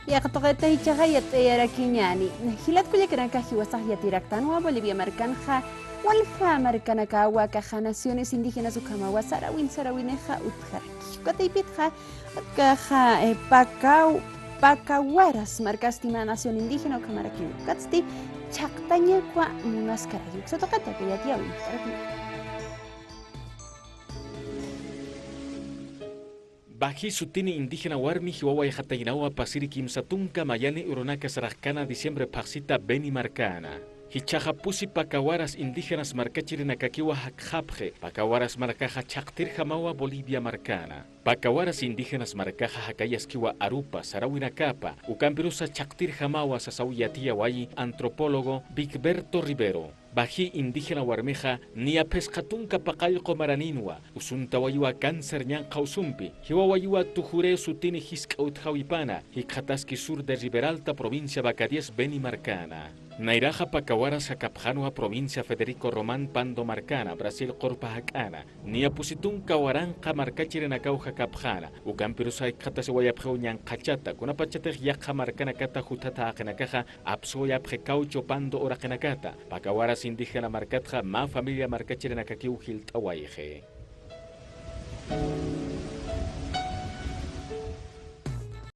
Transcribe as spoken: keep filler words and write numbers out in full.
Yaqha tuqita jichhaxa yatiyarakiñäni. Jilat kullakanaka, jiwasax yatiraktanwa Bolivia markanxa walja markanakawa, akaxa naciones indígenas ukhamawa saräwin saräwinixa utjaraki. Uka taypitxa, akaxa, eh, Pakaw-, Pakawaras markasti mä nación indígena ukhamarakiw. Ukatsti chhaqtañakwa munaskarakiw. Uksa tuqita yatiyäwin. Bají sutini indígena warmi jiwawayxataynawa pasiri kimsa tunka mayani urunaka saraxkana diciembre phaxsita Beni markäna. Jichhaxa pusi Pakawaras indígenas markachirinakakiwa jakxapxi. Pakawaras markaxa chhaqtirjamawa Bolivia markäna. Pakawaras indígenas markaxa jakayaskiwa arupa saräwinakapa, ukampirusa chhaqtirjamawa sasaw yatiyawayi antropólogo Vicberto Rivero. Bají indígena warmixa niya phisqa tunka paqallqu maraninwa, usuntawayiwa cáncer ñanqha usumpi, jiwawayiwa Tujuré sutini jisk'a utjäwipana, jikxataski sur de Riberalta, provincia Vacarías, Beni markäna. Nayraxa Pakawaras jakapxänwa provincia Federico Román Pando markäna, Brasil qurpa jak'ana, niya pusi tunka waranqa markachirinakaw jakapxäna, ukampirusa jikxatasiwayapxiw ñanqhachata, kunapachatix yaqha markanakata juthat jaqinakaxa apsuwayapxi caucho Pando uraqinakata. Pakawaras indígena markatxa mä familia markachirinakakiw jilt'awayxi.